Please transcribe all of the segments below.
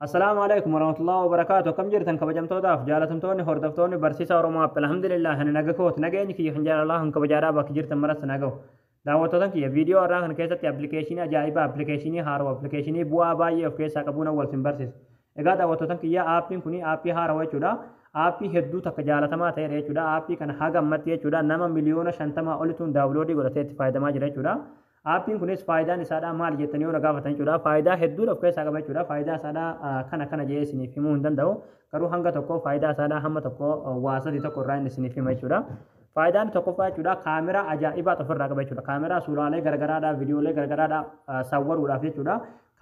Assalaamu alaikum warahmatullahi wabarakaatu. Akkam jirtan kabajamtootaaf jaalatamtoonni hordoftoonni barsiisaa Oromoo App? Alhamdulillah, ani naga kooti. Nageenyi kiyya kan jaalalaa kan kabajaadhaa bakka jirtan maratti naga'u. Daawwattoota kiyya, viidiyoo har'aa kana keessatti appilikeeshinii ajaa'ibaa, appilikeeshinii haarawaa, appilikeeshinii bu'aa baay'ee of keessaa qabuun wal sin barsiisa. Egaa daawwattoota kiyya, aappiin kun aappii haarawaa jechuudha. Aappii hedduu takka jaalatamaa ta'edha jechuudha. Aappii kana haga ammatti jechuudha nama 50,000,000 olituun download godhatee itti fayyadamaa jira jechuudha. Aappiin kunis faayidaan isaadhaa maali jettanii yoo na gaafatan jechuudha. Faayidaa hedduudha of keessaa qaba jechuudha. Faayidaa isaadhaa kana kana jedhee isiniif himuu hin danda'u. Garuu hanga tokko faayidaa isaadhaa hamma tokko waa sadii tokko irraa inni isiniif hima jechuudha. Faayidaan tokkoffaa jechuudha, kaameraa ajaa'ibaa ofirraa qaba jechuudha. Kaameraa suuraalee garagaraadhaa, viidiyoolee garagaraadhaa sawwaruudhaaf jechuudha.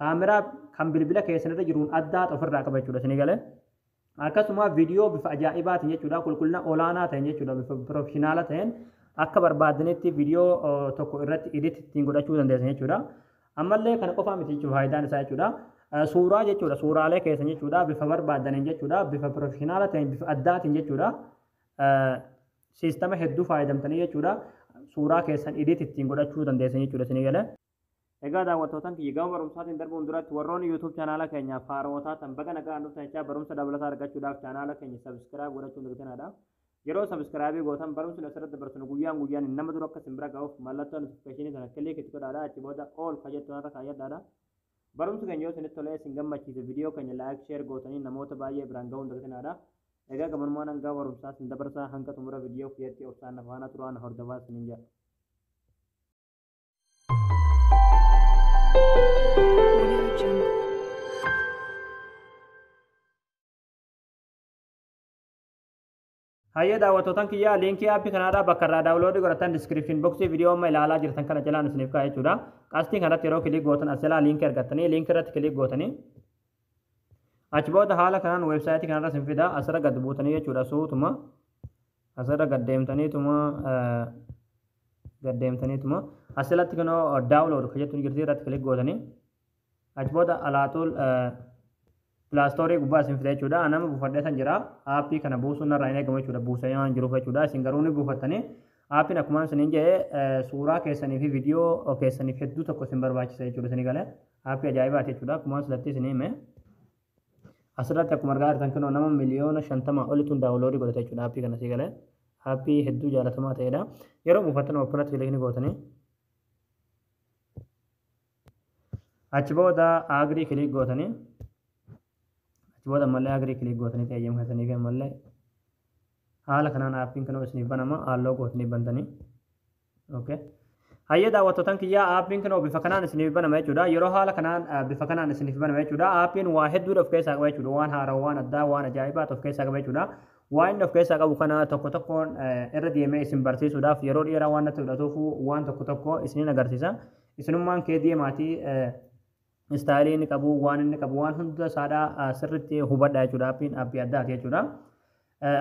Kaameraa kan bilbila keessan irra jiruun addaa ofirraa qaba jechuudha isinii galee. Akkasuma viidiyoo bifa ajaa'ibaatiin jechuudha, qulqullina olaanaa ta'een jechuudha, bifa professional ta'een akka barbaadanitti viidiyoo tokko irratti edit ittiin godhachuu dandeessan jechuudha. Ammallee kana qofaa miti jechuudha faayidaan isaa jechuudha. Suuraa jechuudha, suuraalee keessan jechuudha, bifa barbaadaniin jechuudha, bifa professional ta'een, bifa addaatiin jechuudha. Siistama hedduu fayyadamtanii jechuudha, suuraa keessan edit ittiin godhachuu dandeessan jechuudha isinii galee. Egaa daawwattootaan kiyya, gama barumsaatiin darbuun duratti warroonni YouTube chaanaala keenyaaf haarawwataa ta'an baga nagaan dhuftan jechaa, barumsa dabalataa argachuudhaaf chaanaala keenya subscribe godhachuun dagatinadha. Yeroo subscribe gootan barumsi asirratti dabarsinu guyyaan guyyaan nama dura akka isin bira ga'uuf mallattoo notification sana click itti godhaadha. Achi booda all ka jettu irra kaayyadhaadha. Barumsi keenya yoo isinitti tolee isin gammachiise, viidiyoo keenya like, share gootanii namoota baay'ee biraan ga'uun dagatinadha. Egaa gabanumaan hanga barumsaa isin dabarsaa, hanga xumura viidiyoo kiyyatti obsaan na faana turaan hordofaa isiniin jedha. Audio Jungle. Hayyee daawwattootaan kiyyaa, liinkii aappii kanaadhaa bakka irraa download godhatan description box viidiyoo amma ilaalaa jirtan kana jalaan isiniif kaa'e jechuudha. Qastii kanatti yeroo click gootan as jalaa liinkii argattanii liinkii irratti click gootanii achi booda haala kanaan weebsaayitii kanarra isin fida. Asirra gad buutanii jechuudha, suutuma asirra gad deemtaniituma gad deemtaniituma asirratti kunoo download ka jettu jirti, irratti click gootanii achi booda alaatul Play Store gubbaa isin fida jechuudha. Nama buufadhee san jira. Aappii kana buusuun narraa hin eegamu jechuudha. Buusanii waan jiruuf jechuudha. Isin garuu ni buufattanii. Aappiin akkuma isiniin jedhe suuraa keessanii fi viidiyoo keessaniif hedduu tokko isin barbaachisa jechuudha. Isinii galee aappii ajaa'ibaati jechuudha. Akkuma asirratti isinii hime. Asirratti akkuma argaa jirtan kunoo nama 50,000,000 olituun download godhate jechuudha aappii kana sii galee. Aappii hedduu jaalatamaa ta'edha. Yeroo buufattan open atti click gootanii. Achi booda agree click gootanii. Achi booda ammallee agree click gootanii ta'ee keessanii fi ammallee haala kanaan aappiin kanoo isiniif banama, halluu gootanii bantanii. Okay. Hayyee daawwattootaan kiyyaa, aappiin kunoo bifa kanaan isiniif banama jechuudha. Yeroo haala kanaan bifa kanaan isiniif banama jechuudha. Aappiin waa hedduudha of keessaa qaba jechuudha. Waan haarawaa, waan addaa, waan ajaa'ibaatu of keessaa qaba jechuudha. Waan inni of keessaa qabu kana tokko tokkoon irra deemee isin barsiisuudhaaf yeroo dheeraa waan natti fudhatuuf waan tokko tokko isiniin agarsiisa. Isinummaan kee deemaatii style inni qabu, waan inni qabu, waan hunda isaadhaa sirriitti hubadhaa jechuudha. Aappiin aappii addaati jechuudha.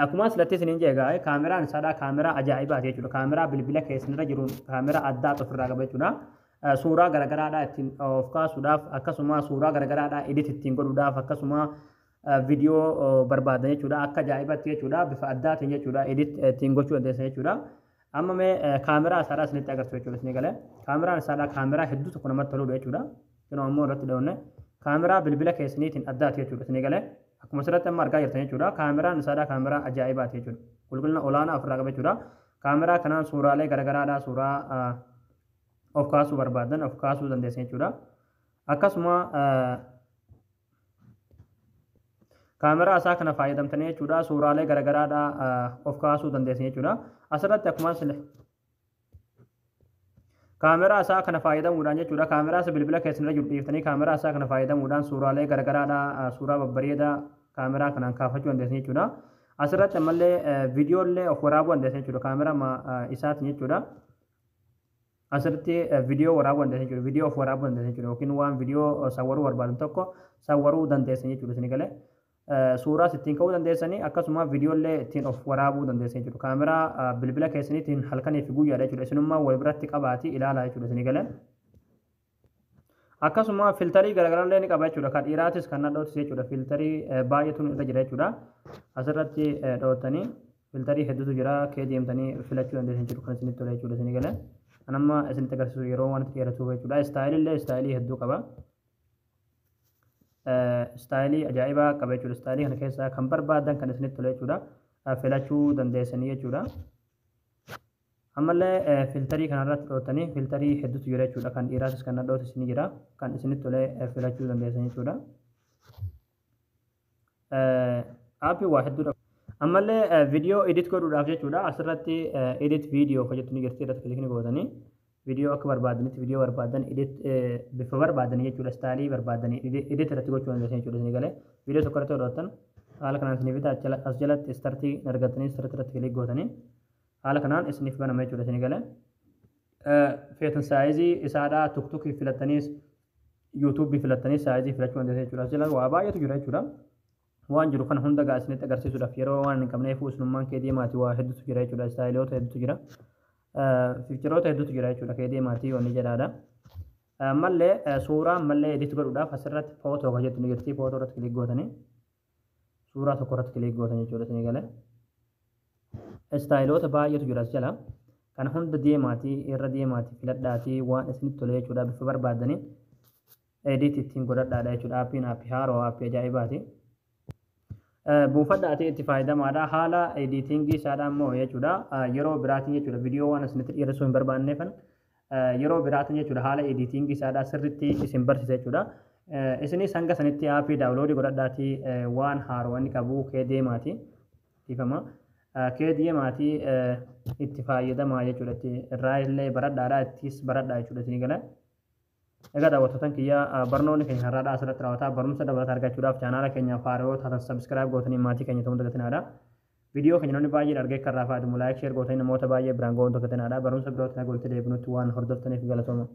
Akkuma asirratti isiniin jedhe egaa kaameraan isaadhaa kaameraa ajaa'ibaati jechuudha. Kaameraa bilbila keessanirra jiruun kaameraa addaa ofirraa qaba jechuudha. Suuraa garagaraadhaa ittiin of kaasuudhaaf, akkasuma suuraa garagaraadhaa edit ittiin godhuudhaaf, akkasuma viidiyoo barbaadan jechuudha. Akka ajaa'ibatti jechuudha. Bifa addaatiin jechuudha. Edit ittiin gochuu dandeessan jechuudha. Amma mee kaameraa isaadhaa isinitti agarsiisu jechuudha isinii galee. Kaameraan isaadhaa kaameraa hedduu tokko namatti toludha jechuudha. Kunoo ammoo irratti dhoofne kaameraa bilbila keessaniitiin addaati jechuudha isinii galee. Akkuma asirratti amma argaa jirtan jechuudha. Kaameraan isaadhaa kaameraa ajaa'ibaati jechuudha. Qulqullina olaanaa ofirraa qaba jechuudha. Kaameraa kanaan suuraalee garagaraadhaa suuraa of kaasuu barbaadan of kaasuu dandeessan jechuudha. Akkasuma kaameraa isaa kana fayyadamtanii jechuudha suuraalee garagaraadhaa of kaasuu dandeessan jechuudha. Asirratti akkuma kaameraa isaa kana fayyadamuudhaan jechuudha, kaameraa isa bilbila keessan irra jiru dhiiftanii kaameraa isaa kana fayyadamuudhaan suuraalee garagaraadhaa suuraa babbareedaa kaameraa kanaan kaafachuu dandeessan jechuudha. Asirratti ammallee viidiyoolee of waraabuu dandeessan jechuudha kaameraa isaatiin jechuudha. Asirratti viidiyoo waraabuu dandeessan jechuudha. Viidiyoo of waraabuu dandeessan jechuudha. Yookiin waan viidiyoo sawwaruu barbaadan tokko sawwaruu dandeessan jechuudha isinii galee. Suuraas ittiin ka'uu dandeessanii, akkasuma viidiyoolee ittiin of waraabuu dandeessan jechuudha. Kaameraa bilbila keessaniitiin halkanii fi guyyaadha jechuudha. Isinummaa wal biratti qabaatii ilaalaa jechuudha isinii galee. Akkasuma filter garaagaraallee ni qaba jechuudha. Kan dhiiraatis kan nadhootis jechuudha. Filter baay'eetu irra jira jechuudha. Asirratti dhootanii filter hedduutu jira. Kee deemtanii filachuu dandeessan jechuudha. Kan isinitti tola jechuudha isinii galee. Kan amma isinitti agarsiisu yeroo waan itti dheeratuuf jechuudha. Style illee style hedduu qaba. Style ajaa'ibaa qaba jechuudha. Style kana keessaa kan barbaadan kan isinitti tole jechuudha. Filachuu dandeessanii jechuudha. Ammallee filter kanarratti dhootanii filter hedduutu jira jechuudha. Kan dhiiraatis kan nadhootis ni jira. Kan isinitti tole filachuu dandeessan jechuudha. App waa hedduudha. Ammallee viidiyoo edit godhuudhaaf jechuudha. Asirratti "edit video" kan jettu ni jirti, irratti click ni gootanii viidiyoo akka barbaadanitti, viidiyoo barbaadan edit bifa barbaadanii jechuudha. Style barbaadanii edit irratti gochuu dandeessan jechuudha. Isin galee viidiyoo tokko irratti godhattan haala kanaan isiniif fida. As jalatti start argattanii start irratti click gootanii haala kanaan isiniif banama jechuudha. Isin galee feetan size isaadhaa TikTokii filattaniis, YouTubeii filattanii size filachuu dandeessan jechuudha. As jala waa baay'eetu jira jechuudha. Waan jiru kana hunda gaa isinitti agarsiisuudhaaf yeroo waan hin qabneef isinummaan kee deemaati, waa hedduutu jira jechuudha. Styleoota hedduutu jira. Featureoota hedduutu jira jechuudha. Kee deemaatii wanni jedhaadha. Ammallee suuraa ammallee edit godhuudhaaf asirratti "photo" kan jettu ni jirti. Photo irratti click gootanii suuraa tokko irratti click gootan jechuudha isinii galee. Styleoota baay'eetu jira as jala. Kana hunda deemaatii, irra deemaatii filadhaatii waan isinitti tole jechuudha, bifa barbaadanii edit ittiin godhadhaadha jechuudha. Appiin app haaroo, app ajaa'ibaati. Buufadhaatii itti fayyadamaadha. Haala editing isaadha immoo jechuudha. Yeroo biraatiin jechuudha, viidiyoo waan isinitti dheeressuu hin barbaanneefan yeroo biraatiin jechuudha haala editing isaadha sirriitti isin barsiisa jechuudha. Isinis hanga sanitti app download godhadhaatii waan haaroo inni qabu kee deemaati. Ifama. Kee deemaatii itti fayyadamaa jechuudha. Irraa illee baradhaadha, ittis baradhaa jechuudha isinii gala. Egaa daawwattootaan kiyya, barnoonni keenya har'aadhaa asirratti raawwataa. Barumsa dabalataa argachuudhaaf chaanaala keenyaaf haaraa taatan subscribe gootanii maatii keenya ta'uu dagatinaadha. Viidiyoo keenya namni baay'een argee kan irraa fayyadamu like, share gootanii namoota baay'ee biraan ga'uun dagatinaadha. Barumsa birootti nagaa walitti deebinutti waan hordoftaniif galatooma.